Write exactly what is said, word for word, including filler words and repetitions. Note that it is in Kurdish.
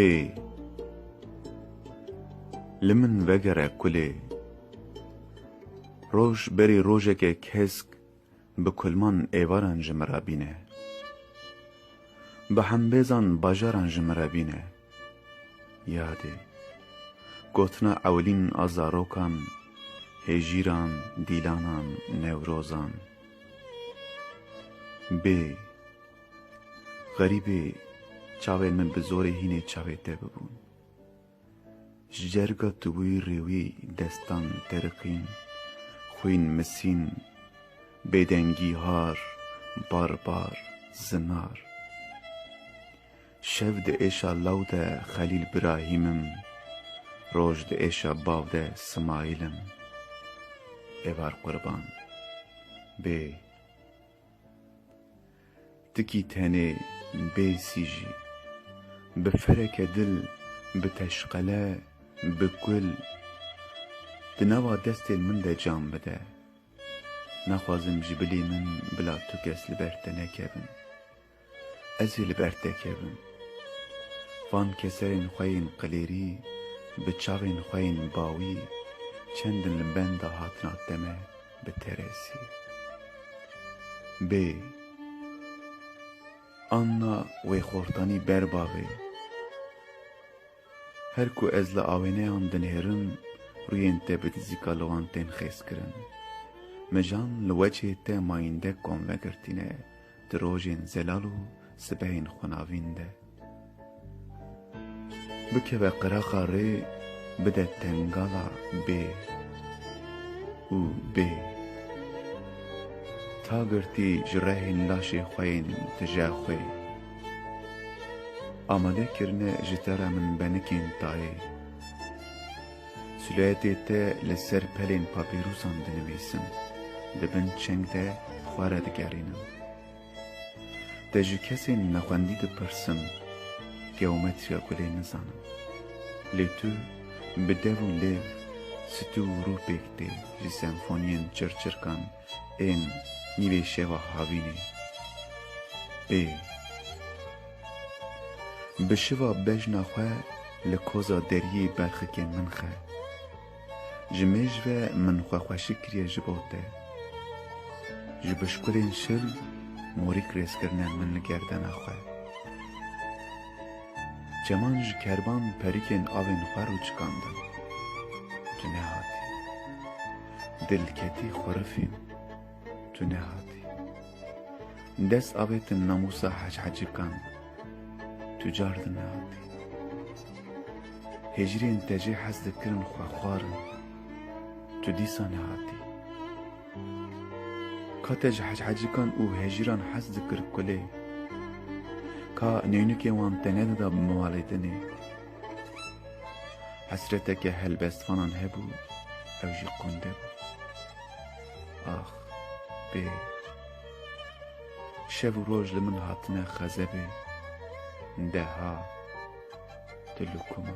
Ê, li min vegere kulê. Roj berî rojeke kesk bi kulman êvaran ji min re bîne. Bi hembêzan bajaran ji min re bîne. Yadê gotina ewilîn a zarokan, hêjîran, dîlanan, newrozan. Bê, xerîbê, çavên min bi zorê hînê çavê te bibûn. Ji cerga tu bûyî rêwî destan teriqîn, xwîn misîn, bêdengî har, barbar, zinar. Şev di êşa law de Xelîl Birahîm im, roj di êşa bav de Simayîl im. Êvar qurban. Bê. Tikî tenê, bê sî jî. Bi fereke dil, bi teşqele, bi kul, di nava destên min de can bide. Naxwazim ji bilî min bila tu kes li ber te nekevin. Ez ê li ber te kevim. Van keserên xwe yên qilêrî, bi çavên xwe yên bawî, çendin li benda hatina te me bi teresî. Bê, anna wê xortanî ber bavê. Her ku ez li awêneyan dinihêrim, rûyên te bi dizîka li wan tên xêzkirin. Mijan li wecihê te mayîndek kom vegirtîne, di rojên zelal û sibehên xwenavîn de. Bikeve qiraxa rê, bide tengala bê û bê. Ta girtî ji rehên laşê xwe yên tije xwê. Amade kirine ji te re min benikên tayê. Silûetê te li ser pelên papîrûsan dinivîsim, di bin çeng de xwe re digerînim. Te ji kesên nexwendî dipirsim, geometriya gulê nizanim. Lê tu bi dev û lêv, stû û rû pêk tê ji senfoniyên çirçirkan ên nîvê şeva havînê. Ê. Bi şiva bejna xwe li koza deriyê berxikên min xe. Ji mêj ve min xwe xweşik kiriye ji bo te. Ji bişkulên şil morîk rêz kirine min li gerdena xwe. Çeman ji kerban perikên avên xwe rûçikandin. Tu nehatî. Dil ketî xurifîn. Tu nehatî. Dest avêtin namûsa hechecikan. Tu car din nehatî. Hêjirên te jê hez dikirin xwe xwarin. Tu dîsa nehatî. Ka te ji hechecikan û hêjiran hez dikir kulê. Ka neynikê wan te nedida bi miwalê dinê. Hesreteke helbestvanan hebû, ew jî qunde bû. Ax, bê. Şev û roj li min hatine xezebê. Deha, tu li ku ma?